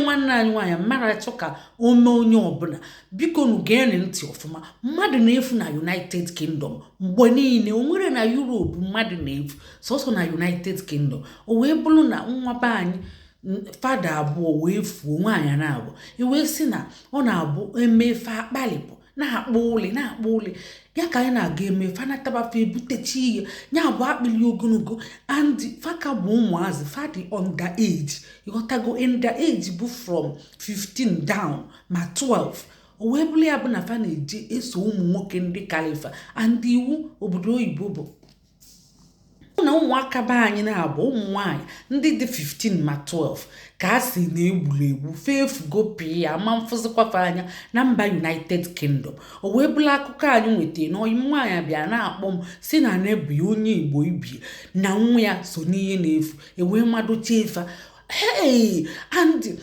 Nwanne anyị nwaanyị mara achọ ka o mee onye ọbụla. Biko nu, geenụ ntị ọfụma. Mmadụ na-efu na United Kingdom mgbe niile. O nwere na Europe mmadụ na-efu, sọsọ na United Kingdom. O wee bụrụ na nwa be anyị fada abụọ wee fuo, nwaanyị na-abụ wee sị na ọ na-abụ emefe akpalịpụ na-akpọ ụlị na-akpọ ụlị ya ka anyị na-aga eme fanatabafa ebutechi ihe ya bụ akpịlị ogologo. And faka bụ ụmụazị, fadị under age, ịghọtago? Under age bụ from 15 down ma 12. O wee bụrụ ya bụ na fa na-eje eso ụmụ nwoke ndị kalifa. And iwu obodo oyibo bụ na ụmụaka be anyị na-abụ ụmụ nwanyị ndị dị 15 ma 12 ka a si na-egburu egbu feefugo pii ya ama mfụzikwafe anya na mba United Kingdom. O wee bụrụ akụkọ anyị nwetara na oyi nwaanyị bịa na-akpọ m si na nebu ya onye Igbo ibie na nwa ya so n'ihe na-efu. Ewee madochie fa. Hey, and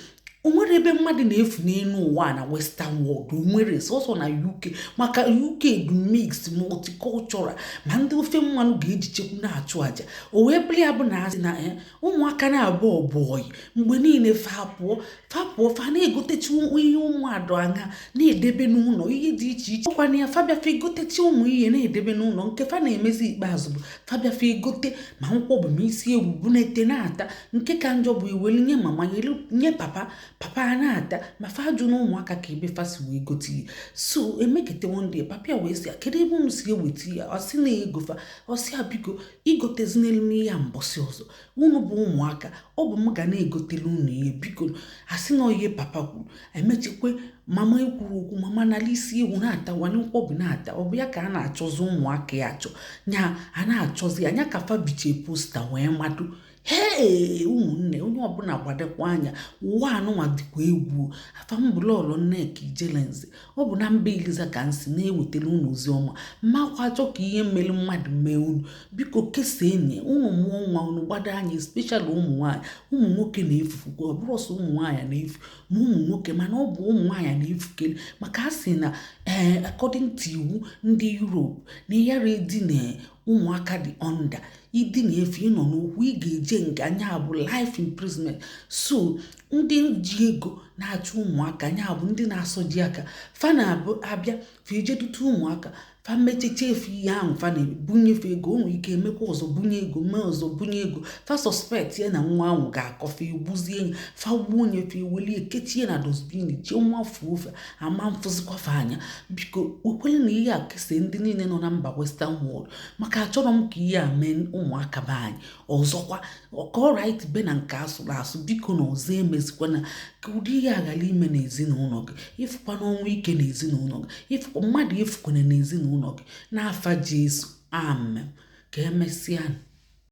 o nwere ebe mmadụ na-efu n'elu ụwa na Western world? O nwere sọsọ na UK, maka UK dị mixed, multicultural, ma ndị ofe mmanụ ga-ejichekwu na-achụ àjà. O wee bụrụ ya bụ na asị na ụmụaka na-abụọ bụ oyi mgbe niile. Fa pụọ, fa pụọ, fa na-egotechi ihe ụmụadụ anya na-edebe n'ụlọ, ihe dị iche iche. Ọkwana ya fabiafa egotechi ụmụ ihe na-edebe n'ụlọ. Nke fa na-emezi ikpeazụ bụ fabiafa egote ma nkwọbụ ma isi ewu bunete na-ata. Nke ka njọ bụ iweli nye mama, nye papa, papa a na-ata, ma fa ajụ na ụmụaka ka ebe fa si wee gote ihe. So emekete one day, papa ya wee sị ya, "Kedu ebe unu si eweta ya?" Ọ sị na ego fa. Ọ sị ya, "Biko, igotezinelu m ihe a mbọsị ọzọ. Unu bụ ụmụaka, ọ bụ m ga na-egotelu unu ihe, biko." Asị na ihe papa kwuru emechikwe. Mama ekwuru okwu, mama nala isi ewu na-ata, wanye nkwọbi na-ata. Ọ bụ ya ka a na-achọzi ụmụaka ya achọ nya a na-achọzi ya anya ka fa biche poster wee mado. Hee, ụmụnne, onye ọbụla gbadekwa anya. Ụwa anụnwa dịkwa egwu. Afa m bụ Lọlọ Nneka Ijelenze. Ọ bụ na mba Eliza ka nsi na-ewetara unu ozi ọma. Mmakwa achọ ka ihe mmeri mmadụ mee unu. Biko kesaa enyi unu, mụọ nwa unu, gbado anya, especially ụmụ nwaanyị. Ụmụ nwoke na-efufukwa, ọ bụrụ ọsọ ụmụ nwaanyị na-efu, ma ụmụ nwoke, mana ọ bụ ụmụ nwaanyị na-efukeli, maka a sị na ee, according to iwu ndị Europe, na ịyara edina ụmụaka dị under. Idina efu, ịnọ n'okwu, ị ga-eje nga, anya bụ life imprisonment. So ndị ji ego na-achụ ụmụaka, anya bụ ndị na-asọji aka fa na-abụ abịa fa ejedute ụmụaka, fa mechecha efu ihe ahụ, fa na-ebunyefe ego. O nwere ike emekwa ọzọ, bunye ego, mee ọzọ, bunye ego. Fa suspect ya na nwa ahụ ga-akọfe, egbuzie ya. Fa gbuo onye, fa ewelie kechie na dustbin, jee nwa fuo ofe ama mfụzikwafe anya. Biko ekwele na ihe a kesa ndị niile nọ na mba Western world, maka achọrọ m ka ihe a mee ụmụaka be anyị ọzọkwa. Ka ọrit be na nke asụrụ asụ, biko, na ọzọ emezikwana ka ụdị ihe a ghara ime n'ezinụlọ gị. Ịfụkwana ọnwụ ike n'ezinụlọ gị, ịfụkwa mmadụ efukwana n'ezinụlọ gị. N'afa Jesu, amen. Ka emesịa.